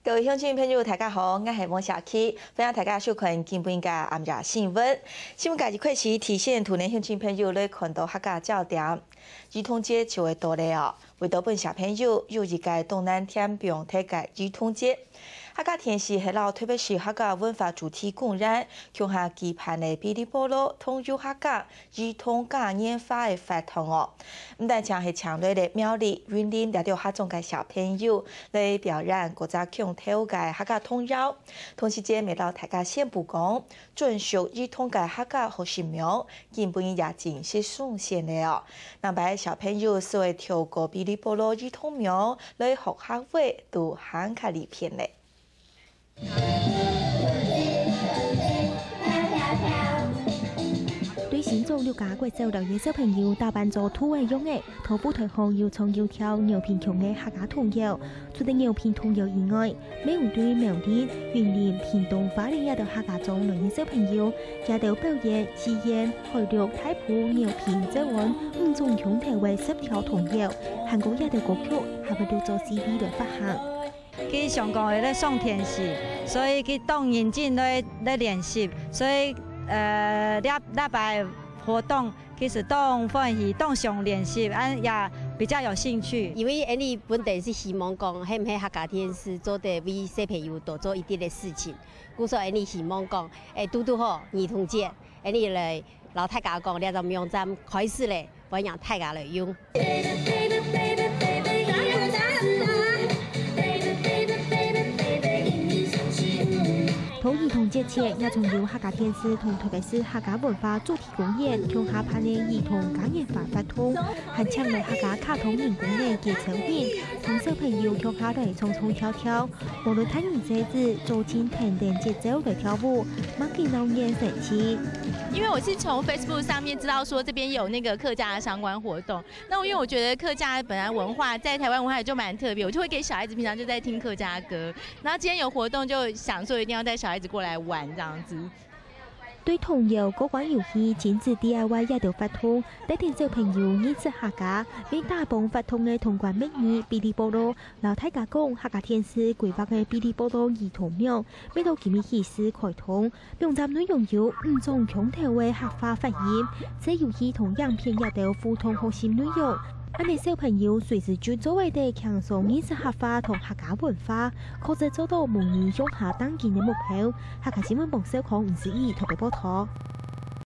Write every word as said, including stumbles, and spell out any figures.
各位鄉親朋友，大家好，𠊎係黃小琪，歡迎大家收看今晡日个暗夜新聞。新聞个一開始，提醒全體鄉親朋友來看到客家焦點。兒童節就會到咧哦，為著分小朋友有一個當難添放忒个兒童節，客家電視係摎臺北市客家文化主題公園共下舉辦个嗶哩啵哩童謠客家 兒童嘉年華个活動哦。毋單淨係請來了苗栗、雲林這兜客庄个小朋友來表演各隻腔調个客家童謠，同時間也摎大家宣布講，專屬兒童个客家學習營，今晡日也正式上線了哦。逐擺小朋友就會透過嗶哩啵哩兒童營來學客話，都還較利便咧。 對新竹六家國小六个小朋友打扮做兔仔樣仔，在舞台項又唱又跳牛皮腔个客家童謠。除了牛皮童謠以外，乜有對苗栗、雲林、屏東、花蓮這兜客家庄來个小朋友，佢兜表演四縣、海陸、大埔、牛皮、詔安五種腔調个十條童謠，還過這兜歌曲還會錄做C D來發行。 佢上課會來上電視，所以佢當認真來，來練習，所以，呃，這，這擺活動其實當歡喜，當想練習，恁也比較有興趣。因為𠊎俚本底係希望講，係毋係客家電視做得為小朋友多做一息个事情，故所𠊎俚希望講，欸，堵堵好兒童節，𠊎俚來摎大家講，這隻網站開始咧，歡迎大家來用。 在兒童節前，也將由客家電視同臺北市客家文化主題公園共下辦个兒童嘉年華活動，還請來客家卡通人工仔个造型，同小朋友共下來唱唱跳跳。無論大人細子，做盡跈等節奏來跳舞，麼个鬧熱生趣。因為我是從Facebook上面知道說這邊有那個客家的相關活動， 那因為我覺得客家本來文化在台灣文化也就蠻特別，我就會給小孩子平常就在聽客家歌，然後今天有活動就想說一定要帶小孩子過來玩這樣子。對童謠、過關遊戲、親子D I Y這兜活動，帶等小朋友認識客家，為打幫活動个通關密語嗶哩啵哩，摎大家講客家電視規劃个嗶哩啵哩兒童網，乜到今日起始開通。 網站內容有五種腔調个客話發音，在遊戲同影片這兜互動學習內容，恁仔小朋友隨時就做會得輕鬆認識客話同客家文化，確實做到模擬鄉下當今个目標。客家新聞網小康吳思怡特別報導。